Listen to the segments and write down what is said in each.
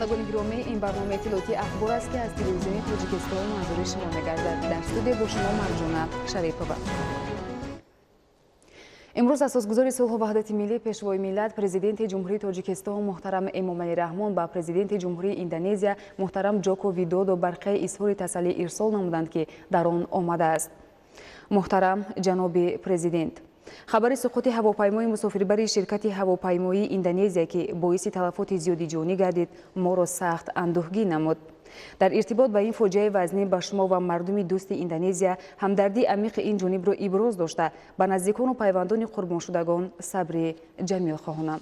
Бинандагони гиромӣ, ин барномаи иттилоотии «Ахбор» аст, ки аз Телевизиони Тоҷикистон манзури шумо мегардад. Дар студия бо шумо Марҷона Шарипова. Имрӯз асосгузори сулҳу ваҳдати миллӣ, Пешвои миллат, Президенти Ҷумҳурии Тоҷикистон муҳтарам Эмомалӣ Раҳмон ба Президенти Ҷумҳурии Индонезия муҳтарам Ҷоко Видодо барқияи изҳори тасаллӣ ирсол намуданд, ки дар он омадааст: Муҳтарам ҷаноби президент, хабари суқути ҳавопаймои мусофирбари ширкати ҳавопаймоии Индонезия, ки боиси талафоти зиёди ҷонӣ гардид, моро сахт андӯҳгин намуд. Дар иртибот ба ин фоҷиаи вазнин ба шумо ва мардуми дӯсти Индонезия ҳамдардии амиқи ин ҷонибро иброз дошта, ба наздикону пайвандони қурбоншудагон сабри ҷамил хоҳонам.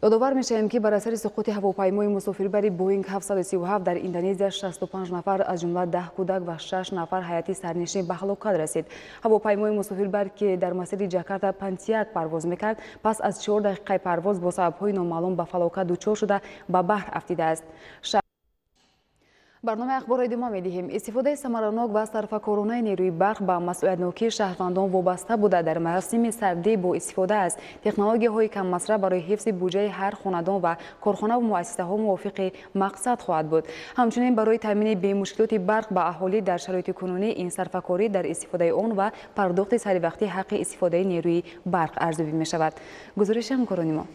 Ёдовар мешавем, ки бар асари суқути ҳавопаймои мусофирбари Боинг 737 дар Индонезия 65 нафар, аз ҷумла 10 кӯдак ва 6 нафар ҳайати сарнишин, ба ҳалокат расид. Ҳавопаймои мусофирбар, ки дар масири Ҷакарта Пантиак парвоз мекард, пас аз 4 дақиқаи парвоз бо сабабҳои номаълум ба фалокат дучор шуда, ба баҳр афтидааст. Барномаи «Ахборро» идома медиҳем. Истифодаи самаранок ва сарфакоронаи нерӯи барқ ба масъулиятнокии шаҳрвандон вобаста буда, дар мавсими сардӣ бо истифода аз технологияҳои каммасраф барои ҳифзи буҷаи ҳар хонадон ва корхонаву муассисаҳо мувофиқи мақсад хоҳад буд. Ҳамчунин барои таъмини бемушкилоти барқ ба аҳолӣ дар шароити кунунӣ ин сарфакорӣ дар истифодаи он ва пардохти саривақтии ҳаққи истифодаи нерӯи барқ арзёбӣ мешавад. Гузориши ҳамкорони мо.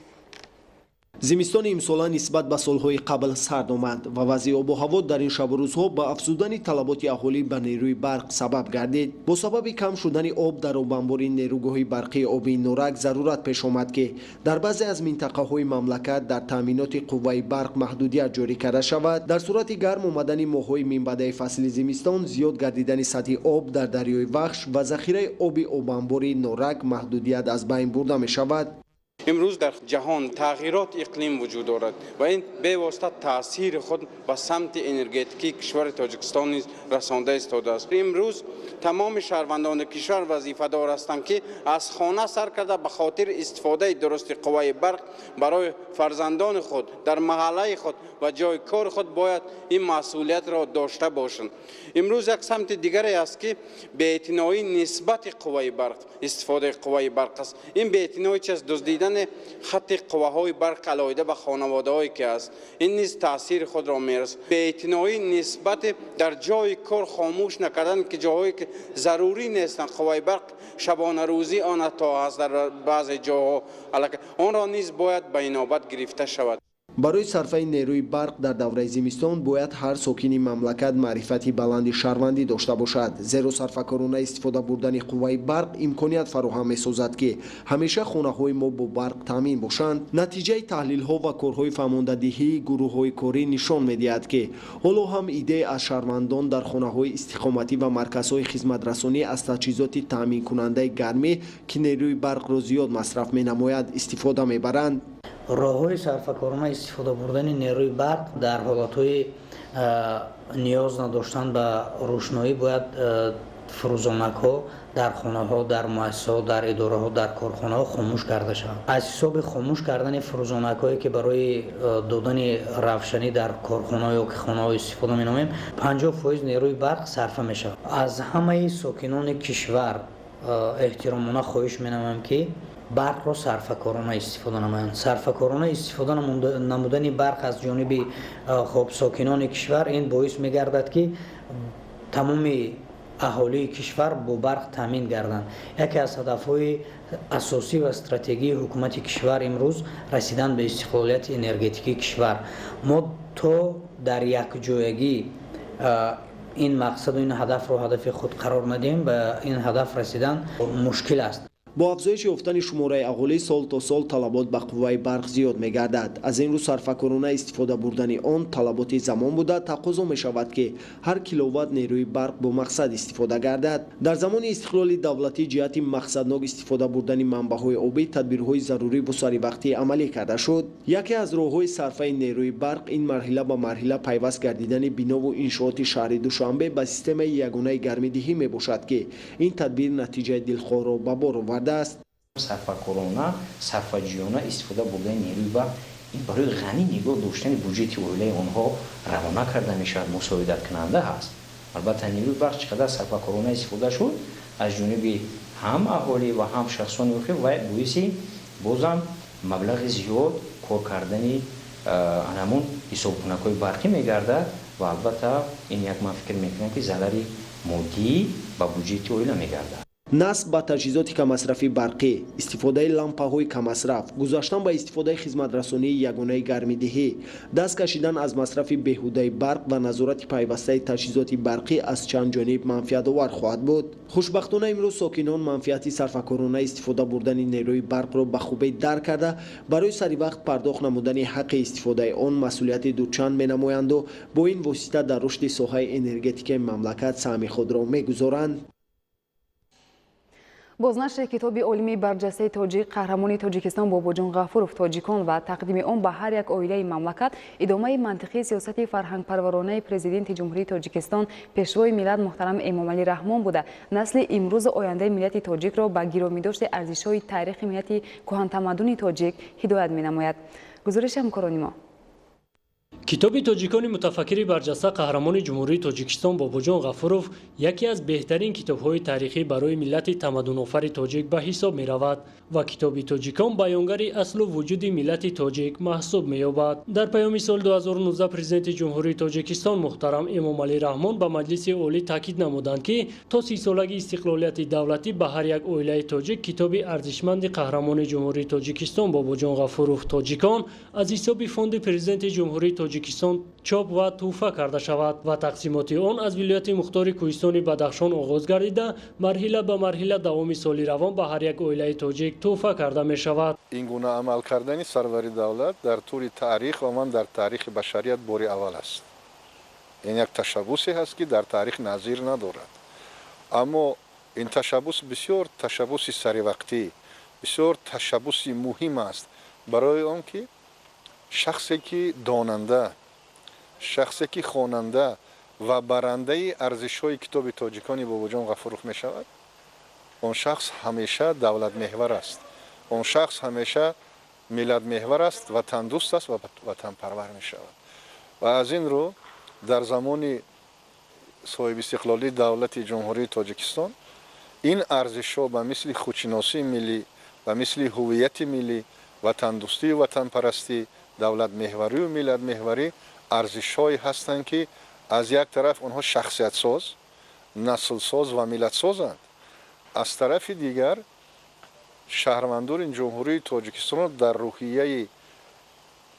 Зимистони имсола нисбат ба солҳои қабл сард омад ва вазъи обу ҳаво дар ин шабу рӯзҳо ба афзудани талаботи аҳолӣ ба нерӯи барқ сабаб гардид. Бо сабаби кам шудани об дар обанбори нерӯгоҳи барқии оби Норак зарурат пеш омад, ки дар баъзе аз минтақаҳои мамлакат дар таъминоти қувваи барқ маҳдудият ҷорӣ карда шавад. Дар сурати гарм омадани моҳҳои минбаъдаи фасли зимистон, зиёд гардидани сатҳи об дар дарёи Вахш ва захираи оби обанбори Норак, маҳдудият аз байн бурда мешавад. Имрӯз дар ҷаҳон тағйирот иқлим вуҷуд дорад ва ин бевосита таъсири худ ба самти энергетикии кишвари Тоҷикистон низ расонда истодааст. Имрӯз тамоми шаҳрвандони кишвар вазифадор ҳастанд, ки аз хона сар карда, ба хотири истифодаи дурусти қувваи барқ барои фарзандони худ, дар маҳаллаи худ ва ҷои кори худ бояд ин масъулиятро дошта бошанд. Имрӯз як самти дигаре аст, ки беэътиноӣ нисбати қувваи барқ, истифодаи қувваи барқ аст. Ин беэътиноӣ чи аст? Дуздидани хатти қувваҳои барқ алоҳида ба хонаводаҳое ки аст, ин низ таъсири худро мерасад. Беэътиноӣ нисбати дар ҷои кор хомӯш накардан, ки ҷоҳое ки зарурӣ нестанд, қувваи барқ шабонарӯзӣ он ҳатто ҳаст дар баъзе ҷоҳо, онро низ бояд ба инобат гирифта шавад. Барои сарфаи нерӯи барқ дар давраи зимистон бояд ҳар сокини мамлакат маърифати баланди шаҳрвандӣ дошта бошад, зеро сарфакорона истифода бурдани қувваи барқ имконият фароҳам месозад, ки ҳамеша хонаҳои мо бо барқ таъмин бошанд. Натиҷаи таҳлилҳо ва корҳои фаҳмондадиҳии гурӯҳҳои корӣ нишон медиҳад, ки ҳоло ҳам иддае аз шаҳрвандон дар хонаҳои истиқоматӣ ва марказҳои хизматрасонӣ аз таҷҳизоти таъминкунандаи гармӣ, ки нерӯи барқро зиёд масраф менамояд, истифода мебаранд. Роҳҳои сарфакорона истифода бурдани нерӯи барқ: дар ҳолатҳои ниёз надоштан ба рӯшноӣ бояд фурӯзонакҳо дар хонаҳо, дар муассисаҳо, дар идораҳо, дар корхонаҳо хомӯш карда шаванд. Аз ҳисоби хомӯш кардани фурӯзонакҳое, ки барои додани равшанӣ дар корхонаҳо ё ки хонаҳо истифода менамоем, 50% нерӯи барқ сарфа мешавад. Аз ҳамаи сокинони кишвар эҳтиромона хоҳиш менамоям, ки барқро сарфакорона истифода намоянд. Сарфакорона истифода намудани барқ аз ҷониби хоб сокинони кишвар ин боис мегардад, ки тамоми аҳолии кишвар бо барқ таъмин гарданд. Яке аз ҳадафҳои асосӣ ва стратегии ҳукумати кишвар имрӯз расидан ба истиқлолияти энергетикии кишвар. Мо то дар якҷоягӣ ин мақсаду ин ҳадафро ҳадафи худ қарор надиҳем, ба ин ҳадаф расидан мушкил аст. Бо афзоиш ёфтани шумораи аҳолӣ сол то сол талабот ба қувваи барқ зиёд мегардад. Аз ин рӯ сарфакорона истифода бурдани он талаботи замон буда, тақозо мешавад, ки ҳар киловатт нерӯи барқ бо мақсад истифода гардад. Дар замони истиқлоли давлатӣ ҷиҳати мақсаднок истифода бурдани манбаъҳои обӣ тадбирҳои зарурӣ бо саривақтӣ амалӣ карда шуд. Яке аз роҳҳои сарфаи нерӯи барқ ин марҳила ба марҳила пайваст гардидани бинову иншооти шаҳри Душанбе ба системаи ягонаи гармидиҳӣ мебошад, ки ин тадбир натиҷаи дилхоҳро ба бор овардааст. Сарфакорона, сарфаҷӯёна истифода бурдани нерӯи барқ ин барои ғанӣ нигоҳ доштани буҷети оилаи онҳо равона карда мешавад, мусоидаткунанда ҳаст. Албатта, нерӯи барқ чӣ қадар сарфакорона истифода шуд аз ҷониби ҳам аҳолӣ ва ҳам шахсони охир, ва боиси бозам маблағи зиёд кор кардани ҳамон ҳисобкунакҳои барқӣ мегардад ва албатта ин як, ман фикр мекунам, ки зарари моддӣ ба буҷети оила мегардад. Насб ба таҷҳизоти каммасрафи барқӣ, истифодаи лампаҳои каммасраф, гузаштан ба истифодаи хизматрасонии ягонаи гармидиҳӣ, даст кашидан аз масрафи беҳудаи барқ ва назорати пайвастаи таҷҳизоти барқӣ аз чанд ҷониб манфиатовар хоҳад буд. Хушбахтона, имрӯз сокинон манфиати сарфакорона истифода бурдани нерӯи барқро ба хубӣ дарк карда, барои саривақт пардохт намудани ҳаққи истифодаи он масъулияти дучанд менамоянду бо ин восита дар рушди соҳаи энергетикаи мамлакат саҳми худро мегузоранд. Бознашри китоби олими барҷастаи тоҷик, қаҳрамони Тоҷикистон Бобоҷон Ғафуров «Тоҷикон» ва тақдими он ба ҳар як оилаи мамлакат идомаи мантиқии сиёсати фарҳангпарваронаи Президенти Ҷумҳурии Тоҷикистон, Пешвои миллат муҳтарам Эмомалӣ Раҳмон буда, насли имрӯзу ояндаи миллати тоҷикро ба гиромидошти арзишҳои таърихи миллати кӯҳантамаддуни тоҷик ҳидоят менамояд. Гузориши ҳамкорони мо. Китоби «Тоҷикони» мутафаккири барҷаста, қаҳрамони Ҷумҳурии Тоҷикистон Бобоҷон Ғафуров яке аз беҳтарин китобҳои таърихӣ барои миллати тамаддунофари тоҷик ба ҳисоб меравад ва китоби «Тоҷикон» баёнгари аслу вуҷуди миллати тоҷик маҳсуб меёбад. Дар паёми соли 2019 Президенти Ҷумҳурии Тоҷикистон муҳтарам Эмомалӣ Раҳмон ба Маҷлиси Олӣ таъкид намуданд, ки то 30-солагии истиқлолияти давлатӣ ба ҳар як оилаи тоҷик китоби арзишманди қаҳрамони Ҷумҳурии Тоҷикистон Бобоҷон Ғафуров «Тоҷикон» аз ҳисоби Фонди Президенти Ҷумҳурии Тоҷикистон чоп ва тӯҳфа карда шавад ва тақсимоти он аз вилояти мухтори Кӯҳистони Бадахшон оғоз гардида, марҳила ба марҳила давоми соли равон ба ҳар як оилаи тоҷик тӯҳфа карда мешавад. Ин гуна амал кардани сарвари давлат дар тӯли таърих ва ман дар таърихи башарият бори аввал аст. Ин як ташаббусе ҳаст, ки дар таърих назир надорад, аммо ин ташаббус бисёр ташаббуси саривақтӣ, бисёр ташаббуси муҳим аст, барои он ки шахсе ки донанда, шахсе ки хонанда ва барандаи арзишҳои китоби «Тоҷикони» Бобоҷон Ғафуров мешавад, он шахс ҳамеша давлатмеҳвар аст, он шахс ҳамеша миллатмеҳвар аст, ватандӯст аст ва ватанпарвар мешавад. Ва аз ин рӯ дар замони соҳибистиқлолии давлати Ҷумҳурии Тоҷикистон ин арзишҳо ба мисли худшиносии миллӣ, ба мисли ҳуввияти миллӣ, ватандӯстию ватанпарастӣ, давлатмеҳварию миллатмеҳварӣ арзишҳое ҳастанд, ки аз як тараф онҳо шахсиятсоз, наслсоз ва миллатсозанд, аз тарафи дигар шаҳрвандони Ҷумҳурии Тоҷикистонро дар рӯҳияи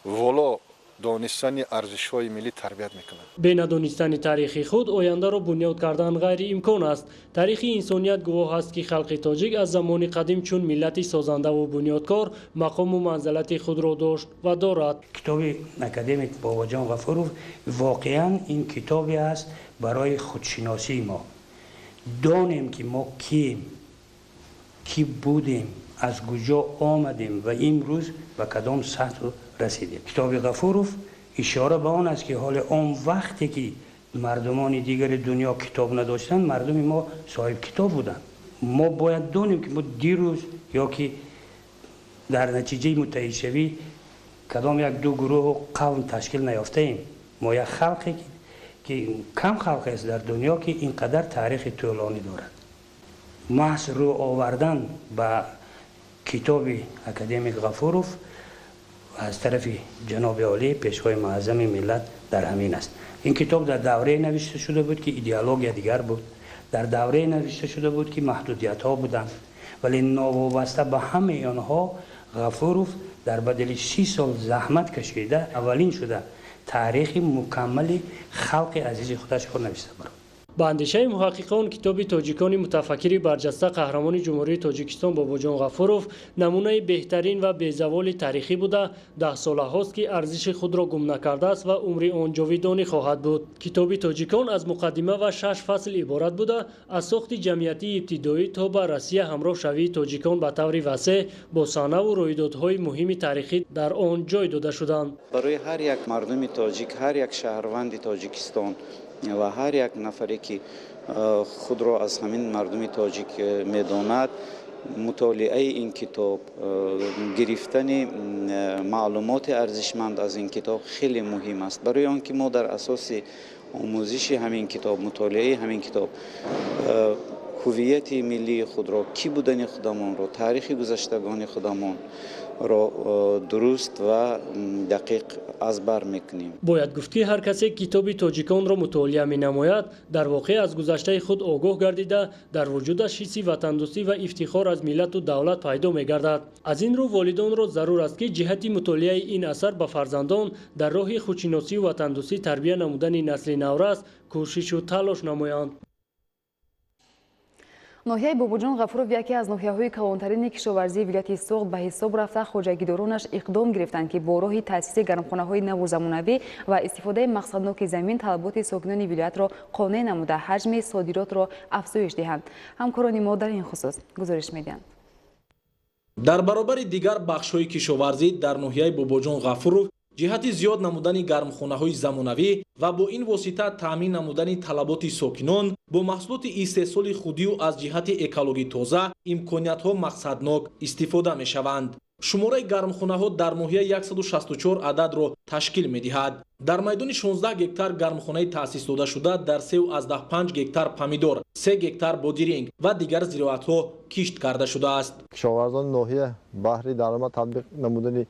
воло донистани арзишҳои миллӣ тарбият мекунанд. Бе надонистани таърихи худ ояндаро бунёд кардан ғайриимкон аст. Таърихи инсоният гувоҳ аст, ки халқи тоҷик аз замони қадим чун миллати созандаву бунёдкор мақому манзалати худро дошт ва дорад. Китоби академик Бобоҷон Ғафуров воқеан ин китобе аст барои худшиносии мо. Донем, ки мо кием, кӣ будем, аз куҷо омадем ва имрӯз ба кадом сатҳ расидем. Китоби Ғафуров ишора ба он аст, ки ҳоле он вақте ки мардумони дигари дунё китоб надоштанд, мардуми мо соҳиб китоб буданд. Мо бояд донем, ки мо дирӯз ё ки дар натиҷаи муттаҳидшавӣ кадом як ду гурӯҳу қавм ташкил наёфтаем. Мо як халқе, ки кам халқ аст дар дунё, ки ин қадар таърихи тӯлонӣ дорад. Маҳз рӯ овардан ба китоби академик Ғафуров аз тарафи ҷаноби олӣ, Пешвои муаззами миллат дар ҳамин аст. Ин китоб дар даврае навишта шуда буд, ки идеология дигар буд, дар даврае навишта шуда буд, ки маҳдудиятҳо буданд, вале новобаста ба ҳамаи онҳо Ғафуров дар бадали 30 сол заҳмат кашида аввалин шуда таърихи мукаммали халқи азизи худашро навишта барод. Ба андешаи муҳаққиқон, китоби «Тоҷикони» мутафаккири барҷаста, қаҳрамони Ҷумҳурии Тоҷикистон Бобоҷон Ғафуров намунаи беҳтарин ва безаволи таърихӣ буда, даҳсолаҳост, ки арзиши худро гум накардааст ва умри он ҷовидонӣ хоҳад буд. Китоби «Тоҷикон» аз муқаддима ва шаш фасл иборат буда, аз сохти ҷамъиятии ибтидоӣ то ба Россия ҳамроҳшавии тоҷикон ба таври васеъ бо саҳнаву рӯйдодҳои муҳими таърихӣ дар он ҷой дода шуданд. Барои ҳар як мардуми тоҷик, ҳар як шаҳрванди Тоҷикистон ва ҳар як нафаре, ки худро аз ҳамин мардуми тоҷик медонад, мутолиаи ин китоб, гирифтани маълумоти арзишманд аз ин китоб хеле муҳим аст, барои он ки мо дар асоси омӯзиши ҳамин китоб, мутолиаи ҳамин китоб Ҳувияти миллии худро, кӣ будани худамонро, таърихи гузаштагони худамонро дуруст ва дақиқ аз бар мекунем. Бояд гуфт, ки ҳар касе китоби тоҷиконро мутолиа менамояд, дар воқеъ аз гузаштаи худ огоҳ гардида, дар вуҷудаш ҳисси ватандӯстӣ ва ифтихор аз миллату давлат пайдо мегардад. Аз ин рӯ волидонро зарур аст, ки ҷиҳати мутолиаи ин асар ба фарзандон дар роҳи худшиносию ватандӯстӣ тарбия намудани насли наврас кӯшишу талош намоянд. Ноҳияи Бобоҷон Ғафуров яке аз ноҳияҳои калонтарини кишоварзии вилояти Суғд ба ҳисоб рафта, хоҷагидоронаш иқдом гирифтанд, ки бо роҳи таъсиси гармхонаҳои наву замонавӣ ва истифодаи мақсадноки замин талаботи сокинони вилоятро қонеъ намуда, ҳаҷми содиротро афзоиш диҳанд. Ҳамкорони мо дар ин хусус гузориш медиҳанд. Дар баробари дигар бахшҳои кишоварзӣ дар ноҳияи Бобоҷон Ғафуров ҷиҳати зиёд намудани гармхонаҳои замонавӣ ва бо ин восита таъмин намудани талаботи сокинон бо маҳсулоти истеҳсоли худию аз ҷиҳати экологӣ тоза имкониятҳо мақсаднок истифода мешаванд. Шумораи гармхонаҳо дар ноҳия 164 ададро ташкил медиҳад. Дар майдони 16 гектар гармхонаи таъсис додашуда дар 3,5 гектар помидор, 3 гектар бодиринг ва дигар зироатҳо кишт карда шудааст. Кишоварзони ноҳия баҳри даромад татбиқ намудани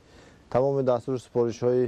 тамоми дастуру супоришҳои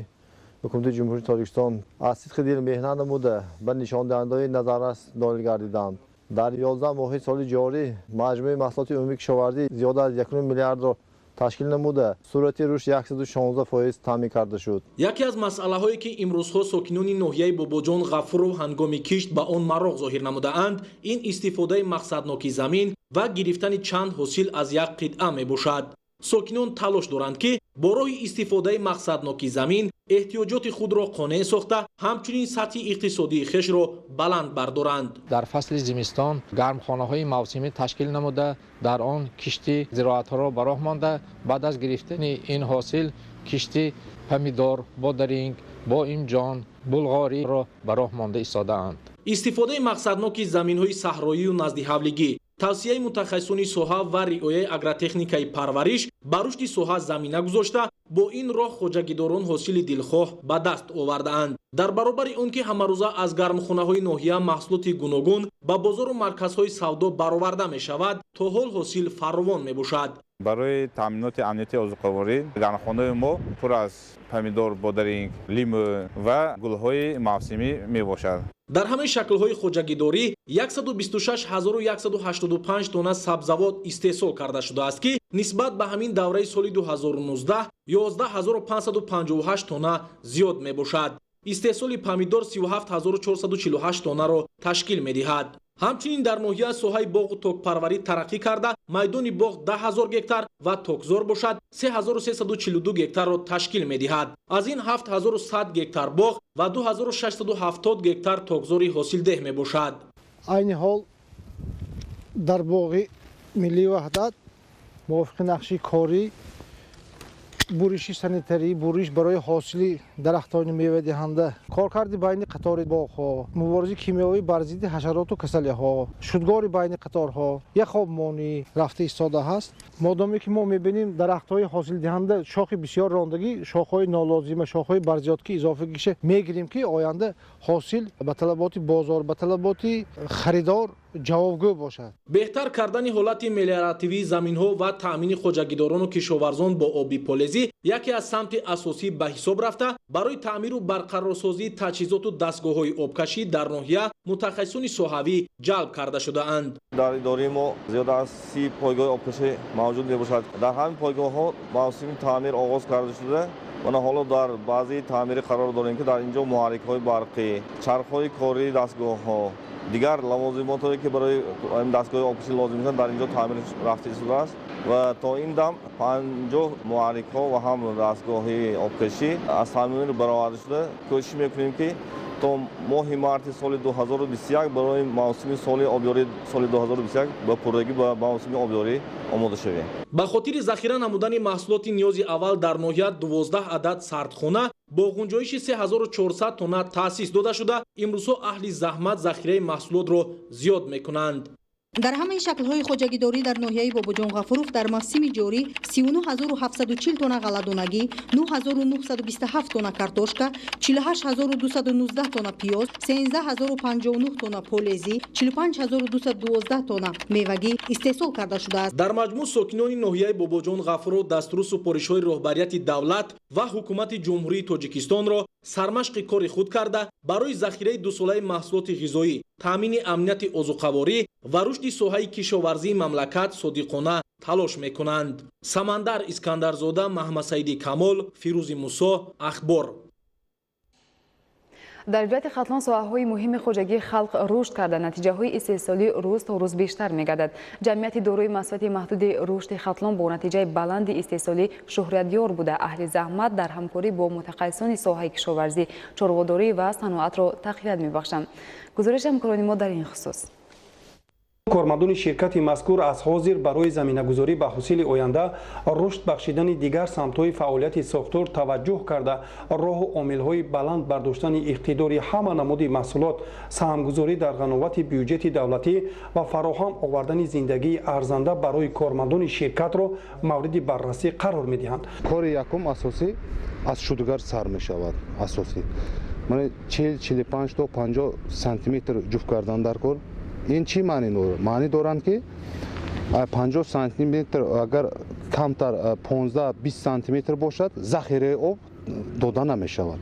ҳукумати Ҷумҳурии Тоҷикистон аз сидқи дил меҳнат намуда, ба нишондиҳандаҳои назаррас ноил гардиданд. Дар 11 моҳи соли ҷорӣ маҷмӯи маҳсулоти умумии кишоварзӣ зиёда аз 1 миллиардро ташкил намуда, суръати рушд 116% таъмин карда шуд. Яке аз масъалаҳое, ки имрӯзҳо сокинони ноҳияи Бобоҷон Ғафуров ҳангоми кишт ба он мароқ зоҳир намудаанд, ин истифодаи мақсадноки замин ва гирифтани чанд ҳосил аз як қитъа мебошад. Сокинон талош доранд, ки бо роҳи истифодаи мақсадноки замин эҳтиёҷоти худро қонеъ сохта, ҳамчунин сатҳи иқтисодии хешро баланд бардоранд. Дар фасли зимистон гармхонаҳои мавсимӣ ташкил намуда, дар он кишти зироатҳоро ба роҳ монда, баъд аз гирифтани ин ҳосил кишти помидор, бодаринг, боимҷон, булғориро ба роҳ монда истодаанд. Истифодаи мақсадноки заминҳои саҳроию наздиҳавлигӣ, тавсияи мутахассисони соҳа ва риояи агротехникаи парвариш ба рушди соҳа замина гузошта, бо ин роҳ хоҷагидорон ҳосили дилхоҳ ба даст овардаанд. Дар баробари он ки ҳамарӯза аз гармхонаҳои ноҳия маҳсулоти гуногун ба бозору марказҳои савдо бароварда мешавад, то ҳол ҳосил фаровон мебошад. Барои таъминоти амнияти озуқаворӣ гармхонаи мо пур аз помидор, бодаринг, лимӯ ва гулҳои мавсимӣ мебошад. Дар ҳамаи шаклҳои хоҷагидорӣ 126 185 тонна сабзавот истеҳсол карда шудааст, ки нисбат ба ҳамин давраи соли 2019 11 558 тонна зиёд мебошад. Истеҳсоли помидор 37 448 тоннаро ташкил медиҳад. Ҳамчунин дар ноҳия соҳаи боғу токпарварӣ тараққӣ карда, майдони боғ 10 000 гектар ва токзор бошад 3342 гектарро ташкил медиҳад. Аз ин 7100 гектар боғ ва 2670 гектар токзори ҳосилдеҳ мебошад. Айни ҳол дар боғи миллии Ваҳдат мувофиқи нақши корӣ буриши санитарӣ, буриш барои ҳосили дарахтони мевадиҳанда, коркарди байни қатори боғҳо, муборизаи кимиёвӣ бар зидди ҳашароту касалиҳо, шудгори байни қаторҳо, яхобмонӣ рафта истода ҳаст. Модоме ки мо мебинем, дарахтҳои ҳосилдиҳанда шохи бисёр рондагӣ, шохҳои нолозима, шохҳои барзиёдки изофагиша мегирем, ки оянда ҳосил ба талаботи бозор, ба талаботи харидор ҷавобгӯ бошад. Беҳтар кардани ҳолати мелиоративии заминҳо ва таъмини хоҷагидорону кишоварзон бо оби полезӣ яке аз самти асосӣ ба ҳисоб рафта, барои таъмиру барқарорсозии таҷҳизоту дастгоҳҳои обкашӣ дар ноҳия мутахассисони соҳавӣ ҷалб карда шудаанд. Дар идораи мо зиёда аз 30 пойгоҳи обкашӣ мавҷуд мебошад. Дар ҳамин пойгоҳҳо мавсими таъмир оғоз карда шуда, мана ҳоло дар баъзеи таъмирӣ қарор дорем, ки дар ин ҷо муҳаррикҳои барқӣ, чархҳои кории дастгоҳҳо, дигар лавозимотое, ки барои дастгоҳи обкашӣ лозим мешаванд, дар ин ҷо таъмир рафта истодааст ва то ин дам 50 муҳаррикҳо ва ҳам дастгоҳи обкашӣ аз таъмир бароварда шуда, кӯшиш мекунем, ки то моҳи марти соли 2021 барои мавсими соли обёрии соли 2021 ба пуррагӣ ба мавсими обёрӣ омода шавем. Ба хотири захира намудани маҳсулоти ниёзи аввал дар ноҳия 12 адад сардхона бо ғунҷоиши 3400 тонна таъсис дода шуда, имрӯзҳо аҳли заҳмат захираи маҳсулотро зиёд мекунанд. Дар ҳамаи шаклҳои хоҷагидорӣ дар ноҳияи Бобоҷон Ғафуров дар мавсими ҷорӣ 39740 тонна ғалладонагӣ, 9927 тонна картошка, 48219 тонна пиёз, 13059 тонна полезӣ, 45212 тонна мевагӣ истеҳсол карда шудааст. Дар маҷмӯъ сокинони ноҳияи Бобоҷон Ғафуров дастуру супоришҳои роҳбарияти давлат ва ҳукумати Ҷумҳурии Тоҷикистонро сармашқи кори худ карда, барои захираи дусолаи маҳсулоти ғизоӣ, таъмини амнияти озуқаворӣ ва рушди соҳаи кишоварзии мамлакат содиқона талош мекунанд. Самандар Искандарзода, Маҳмадсаиди Камол, Фирӯзи Мусо, Ахбор. Дар вилояти Хатлон соҳаҳои муҳими хоҷагии халқ рушд карда, натиҷаҳои истеҳсолӣ рӯз то рӯз бештар мегардад. Ҷамъияти дорои масъулияти маҳдуди рушди Хатлон бо натиҷаи баланди истеҳсолӣ шӯҳратёр буда, аҳли заҳмат дар ҳамкорӣ бо мутахассисони соҳаи кишоварзӣ, чорводорӣ ва саноатро тақвият мебахшанд. Гузориши ҳамкорони мо дар ин хусус. Кормандони ширкати мазкур аз ҳозир барои заминагузорӣ ба ҳосили оянда, рушд бахшидани дигар самтҳои фаъолияти сохтор таваҷҷӯҳ карда, роҳу омилҳои баланд бардоштани иқтидори ҳама намуди маҳсулот, саҳмгузорӣ дар ғановати бюҷети давлатӣ ва фароҳам овардани зиндагии арзанда барои кормандони ширкатро мавриди баррасӣ қарор медиҳанд. Кори якум асосӣ аз шудгар сар мешавад. Асосӣ 40-45 то 50 сантиметр ҷуфт кардан дар кор. Ин чӣ маъни дорад? Маъни доранд, ки 50 сантиметр агар камтар 15-20 сантиметр бошад, захираи об дода намешавад.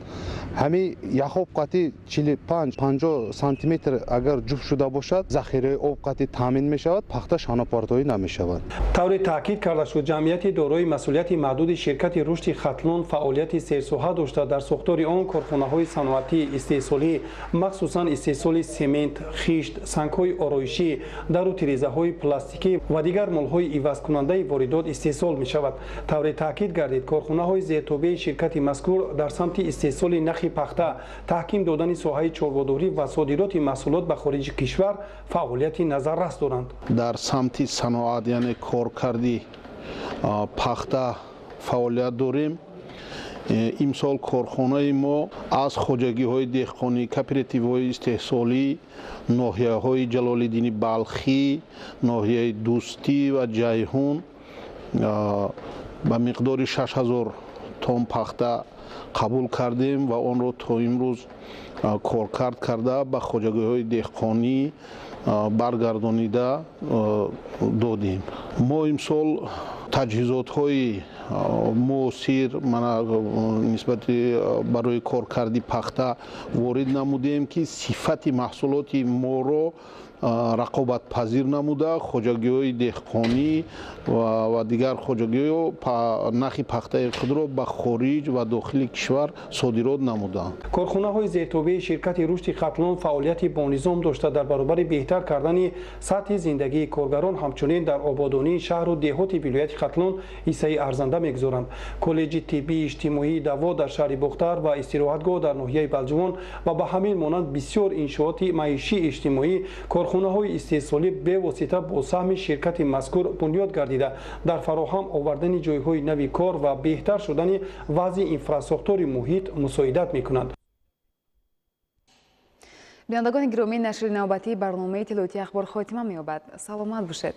Ҳамин яхоб қати 45-50 сантиметр агар ҷуфт шуда бошад, захираи об қати таъмин мешавад, пахта шанопартоӣ намешавад. Тавре таъкид карда шуд, ҷамъияти дорои масъулияти маҳдуди ширкати рушди Хатлон фаъолияти серсоҳа дошта, дар сохтори он корхонаҳои саноатӣ, истеҳсолӣ, махсусан истеҳсоли семент, хишт, сангҳои ороишӣ, дару тирезаҳои пластикӣ ва дигар молҳои ивазкунандаи воридот истеҳсол мешавад. Тавре таъкид гардид, корхонаҳои зертобеи ширкати мазкур дар самти истеҳсоли нахи пахта, таҳким додани соҳаи чорводорӣ ва содироти маҳсулот ба хориҷи кишвар фаъолияти назаррас доранд. Дар самти саноат, яъне коркарди пахта фаъолият дорем. Имсол корхонаи мо аз хоҷагиҳои деҳқонӣ, кооперативҳои истеҳсолӣ, ноҳияҳои Ҷалолиддини Балхӣ, ноҳияи Дӯстӣ ва Ҷайҳун ба миқдори 6000 тонн пахта қабул кардем ва онро то имрӯз коркард карда, ба хоҷагиҳои деҳқонӣ баргардонида додем. Мо имсол таҷҳизотҳои муосир нисбати барои коркарди пахта ворид намудем, ки сифати маҳсулоти моро рақобатпазир намуда, хоҷагиҳои деҳқонӣ ва дигар хоҷагиҳо нахи пахтаи худро ба хориҷ ва дохили кишвар содирот намуданд. Корхонаҳои зертобеи ширкати рушди Хатлон фаъолияти бонизом дошта, дар баробари беҳтар кардани сатҳи зиндагии коргарон, ҳамчунин дар ободонии шаҳру деҳоти вилояти Хатлон ҳиссаи арзанда мегузоранд. Коллеҷи тиббии иҷтимоии Даво дар шаҳри Бохтар ва истироҳатгоҳ дар ноҳияи Балҷувон ва ба ҳамин монанд бисёр иншооти маишии иҷтимоӣ, корхонаҳои истеҳсолӣ бевосита бо саҳми ширкати мазкур бунёд гардида, дар фароҳам овардани ҷойҳои нави кор ва беҳтар шудани вазъи инфрасохтори муҳит мусоидат мекунанд. Бинандагони гиромӣ, нашри навбатии барномаи иттилоотии Ахбор хотима меёбад. Саломат бошед.